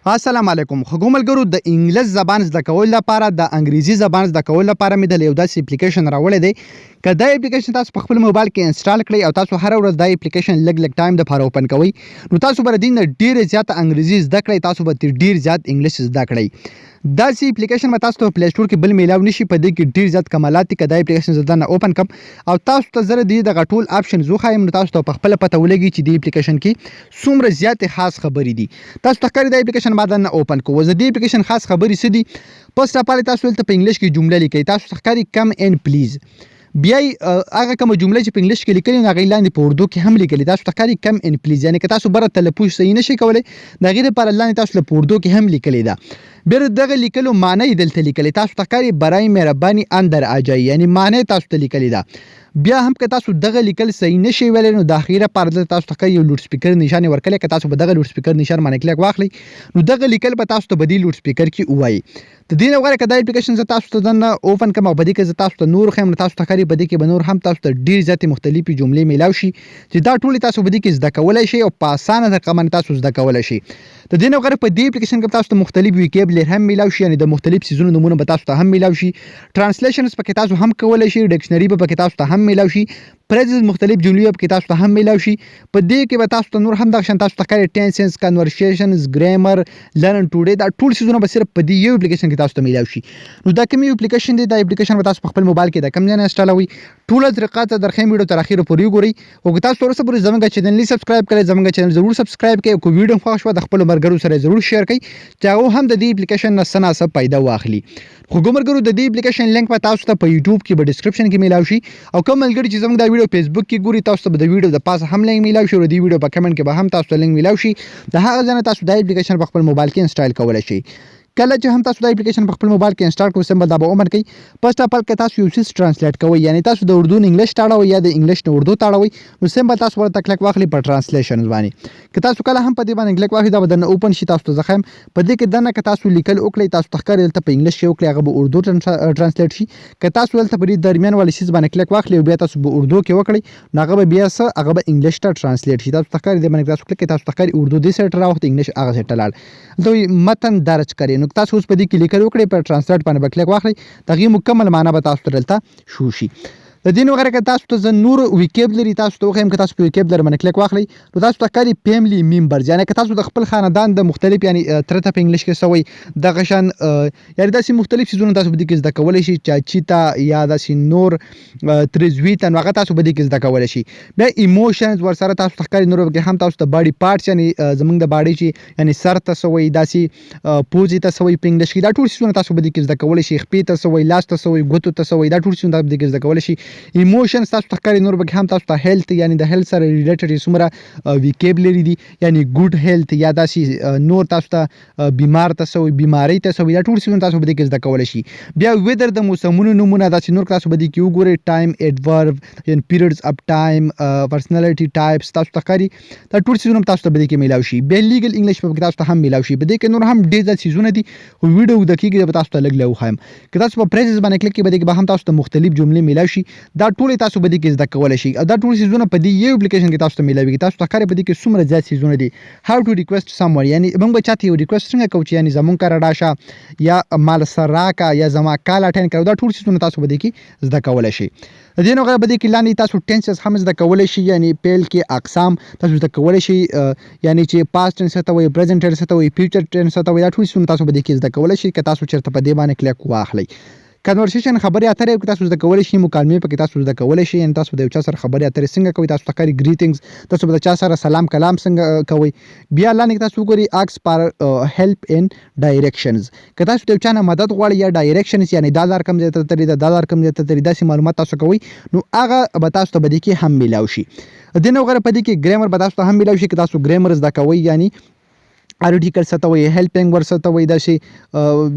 السلام علیکم خوږو ملګرو، د انګلیس زبان زده کولو لپاره، د انګریزي زبان زده کولو لپاره مې د یو داسې اپلیکیشن راوړی دی. که دا اپلیکیشن تاسو په خپل موبایل کې انسټال کړئ او تاسو هره ورځ دا اپلیکیشن لږ لږ ټایم د پاره اوپن کوئ، نو تاسو به د دې نه ډېره زیاته انګریزي زده کړئ، تاسو به ترې ډېر زیات انګلیس زده کړئ. داسې اپلیکیشن به تاسو ته په پلی سټور کې بل میلاو نشي. په دې کې ډېر زیات کمالات دي. که دا اپلیکیشن زه دننه اوپن کړم او تاسو ته زه د دې دغه ټول آپشنز وښایم، نو تاسو ته په خپله پته ولګي چې دې اپلیکیشن کې څومره زیاتې خاص خبرې دي. تاسو ته ښکاري دا اپلیکیشن ما دننه اوپن کوو. د دې اپلیکیشن خاص خبرې څه دي؟ فرست اف آل، تاسو دلته په انګلیش کې جمله لیکئ. تاسو ته ښکاري "کم ان پلیز". بیا هغه کومه جمله چې په انګلیش کې لیکلې، نو هغه لاندې په اردو کې هم لیکلې. تاسو ته ښکاري "کم ان پلیز"، یعنی که تاسو بره تلفظ صحیح نشئ کولی، د هغې لپاره لاندې تاسو له په اردو کې هم لیکلې ده. بیا دغه لیکلو معنی یې دلته لیکلې. تاسو ته ښکاري "برای مهرباني اندر آجای"، یعنی معنی تاسو ته لیکلې ده. بیا هم که تاسو دغه لیکل صحیح نشئ ویلی، نو د اخیره پاره دلته تاسو ته یو لوډ سپیکر نشان یې ورکړی. که تاسو به دغه لوډ سپیکر نشان باندې کلیک واخلئ، نو دغه لیکل به تاسو ته په دې لوډ سپیکر کې ووایي. د دې نه غوره که دا اپلیکیشن زه تاسو ته دننه اوپن کړم او په دې کې زه تاسو ته نور ښیم، نو تاسو ته ښکاري په دې کې به نور هم تاسو ته ډېر زیاتې مختلفې جملې میلاو شي چې دا ټولې تاسو په دې کې زده کولی شئ او په اسانه طریقه باندې تاسو زده کولی شئ. د دې نه غوره په دې اپلیکیشن کې تاسو ته مختلف ویکیبلر هم میلاو شي، یعنی د مختلف څیزونو نومونه به تاسو ته هم میلاو شي. ټرانسلیشنز پکې تاسو هم کولی شئ. ډکشنري به پکې تاسو ته هم میلاو شي. فریزز، مختلف جملې به پکې تاسو ته هم میلاو شي. په دې کې به تاسو ته نور هم دغه شان تاسو ته ښکاري tenses، conversations، grammar، learn today، دا ټول څیزونه به صرف په دې یو اپلیکیشن کې تاسو ته میلاو شي. نو دا کوم یو اپلیکیشن دی؟ دا اپلیکیشن به تاسو په خپل موبایل کې د کوم ځای نه انسټالوئ، ټوله طریقه ته درښیم. ویډیو تر اخیره پورې وګورئ. او که تاسو تر اوسه پورې زموږ چینل نه سبسکرایب کړئ، زموږ چینل ضرور سبسکرایب کړئ، او که ویډیو خوښ شوه، د خپلو ملګرو سره ضرور شیر کړئ چې هغه هم د دې اپلیکیشن نه څه نا څه پیدا واخلي. خو ملګرو، د دې اپلیکیشن لینک به تاسو ته په یوټیوب کې په ډیسکرپشن کې میلاو شي، او کوم ملګري چې زموږ دا ویډیو فیسبوک کې ګوري، تاسو ته به د ویډیو د پاسه هم لینک میلاو شي او د دې ویډیو په کمنټ کې به هم تاسو ته لینک میلاو شي. د هغه ځای نه تاسو دا اپلیکیشن په خپل موبایل کې انسټال کولی شئ. کله چې هم تاسو دا اپلیکیشن په خپل موبایل کې انسټال کړئ، سمبل دا به اوپن کړئ. فرست اف آل، که تاسو یو څیز ټرانسلیټ کوئ، یعنی تاسو د اردو نه انګلیش ته اړوئ یا د انګلیش نه اردو ته اړوئ، نو سمبل تاسو ورته کلیک واخلئ په ټرانسلیشن باندې. که تاسو کله هم په دې باندې کلیک واخلئ، دا به دننه اوپن شي. تاسو ته زه ښیم، په دې کې دننه که تاسو لیکل وکړئ، تاسو ته ښکاري دلته په انګلیش کې وکړئ، هغه به اردو ټرانسلیټ شي. که تاسو دلته په دې درمیان والي څیز باندې کلیک واخلئ او بیا تاسو به اردو کې وکړئ، نو هغه به بیا څه هغه به انګلیش ته ټرانسلیټ شي. تاسو ته ښکاري دې باندې تاسو کلیک کړئ، تاسو ته ښکاري اردو دې سایډ ته راوخت، انګلیش هغه سایډ ته لاړ. دلته وایي "متن درج کړئ". نو تاسو اوس په دې کې لیکل وکړئ، په ټرانسلیټ باندې به کلیک واخلئ، د هغې مکمل معنا به تاسو ته دلته شو شي. د دې وغیرہ که تاسو ته زه نور ویکیبلري تاسو ته وښیم، که تاسو په ویکیبلر باندې کلیک واخلئ، نو تاسو ته ښکاري فیملی میمبرز، یعنی که تاسو د خپل خاندان د مختلف، یعنی تره ته په انګلیش کې څه وایي، دغه شان، یعنی داسې مختلف څیزونه تاسو په دې کې زده کولی شئ. چاچي ته یا داسې نور ترزوی ته، نو هغه تاسو په دې کې زده کولی شئ. بیا ایموشنز ورسره تاسو ته ښکاري. نور کې هم تاسو ته باډي پارټس، یعنی زمونږ د باډي چې، یعنی سر ته څه وایي، داسې پوزې ته څه وایي په انګلیش کې، دا ټول څیزونه تاسو په دې کې زده کولی شئ. خپې ته څه وایي، لاس ته څه وایي، ګوتو ته څه وایي، دا ټول څیزونه تاسو په دې کې زده کولی شئ. ایموشنز تاسو ته ښکاري. نور پکې هم تاسو ته هیلث، یعنی د هیلث سره ریلیټډ څومره ویکیبلري دي، یعنی ګډ هیلث یا داسې نور، تاسو ته بیمار ته څه وایي، بیماری ته څه وایي، دا ټول څیزونه تاسو په دې کې زده کولی شئ. بیا ویدر، د موسمونو نومونه، داسې نور تاسو په دې کې وګورئ. ټایم ایډورب، یعنی پیریډز اف ټایم، پرسنالټي ټایپس، تاسو ته ښکاري دا ټول څیزونه تاسو ته په دې کې میلاو شي. بیا لیګل انګلیش په تاسو ته هم میلاو شي. په دې کې نور هم ډېر زیات څیزونه دي، خو ویډیو اوږده کېږي، به تاسو ته لږ لږ وښایم. که تاسو په فریزز باندې کلیک کړئ، په دې کې به هم تاسو ته مختلف جملې میلاو شي. دا ټولې تاسو په دې کې زده کولی شئ او دا ټول څیزونه په دې یو اپلیکیشن کې تاسو ته میلاویږي. تاسو ته ښکاري په دې کې څومره زیات څیزونه دي. هاو ټو ریکویسټ سمون، یعنی موږ به چاته یو ریکویسټ څنګه کوو چې یعنی زمونږ کره راشه یا مال سره راکه یا زما کال اټینډ کړه، دا ټول څیزونه تاسو په دې کې زده کولی شئ. د دې نه غیر په دې کې لاندې تاسو ټینسز هم زده کولی شئ، یعنی فعل کې اقسام تاسو زده کولی شئ، یعنی چې پاست ټینس څه ته وایي، پریزنټ ټینس څه ته وایي، فیوچر ټینس څه ته وایي، دا ټول څیزونه تاسو په دې کې زده کولی شئ که تاسو چېرته په دې باندې کلیک واخلئ. کنورسیشن، خبرې اترې کې تاسو زده کولی شئ. مکالمې پکې تاسو زده کولی شئ، یعنی تاسو د یو چا سره خبرې اترې څنګه کوئ. تاسو ته ښکاري ګریټینګز، تاسو به د چا سره سلام کلام څنګه کوئ. بیا لاندې تاسو وګورئ آکس فار هیلپ ان ډایریکشنز، که تاسو د یو چا نه مدد غواړئ یا ډایریکشنز، یعنی دا لار کوم ځای ته تللې ده، دا لار کوم ځای ته تللې، داسې معلومات تاسو کوئ، نو هغه به تاسو ته په دې کې هم میلاو شي. د دې نه وغیره په دې کې ګرامر به تاسو ته هم میلاو شي. که تاسو ګرامر زده کوئ، یعنی ارټیکل څه ته وایي، هیلپینګ ورب څه ته وایي، داسې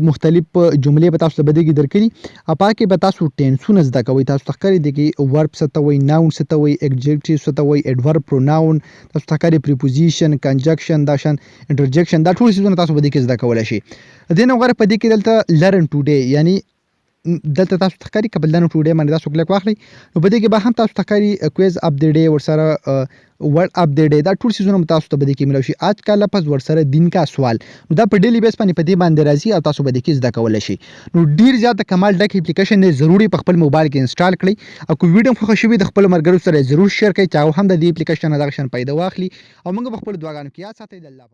مختلف جملې به تاسو ته په دې کې درکړي او په کې به تاسو ټینسونه زده کوئ. تاسو ته ښکاري دي کې ورب څه ته وایي، ناون څه ته وایي، اډجیکټیو څه ته وایي، اډورب، پروناون، تاسو ته ښکاري پریپوزیشن، کنجکشن، دا شان انټرجیکشن، دا ټول څیزونه تاسو په دې کې زده کولی شئ. د دې نه غوره په دې کې دلته لرن ټوډे، یعنی دلته تاسو ته ښکاري که په لرن ټوډے باندې تاسو کلیک واخلئ، نو په دې کې به هم تاسو ته ښکاري کویز اپ د ډے ورسره. وړ اپډیټ دی. دا ټول څیزونه تاسو ته به دې کې ملو شي. آج کا لفظ ورسره دین کا سوال، نو دا په ډیلی بیس باندې په دې باندې راځي او تاسو به دې کې زده کولی شئ. نو ډیر زیات د کمال ډک اپلیکیشن دی، ضرور یې په خپل موبایل کې انسټال کړئ او که ویډیو مو خوښه شوي د خپلو ملګرو سره ضرور شیر کړئ چې هغه هم د دې اپلیکیشن نه دغه شان پیدا واخلي او موږ په خپلو دعاګانو کې یاد ساتئ. د الله په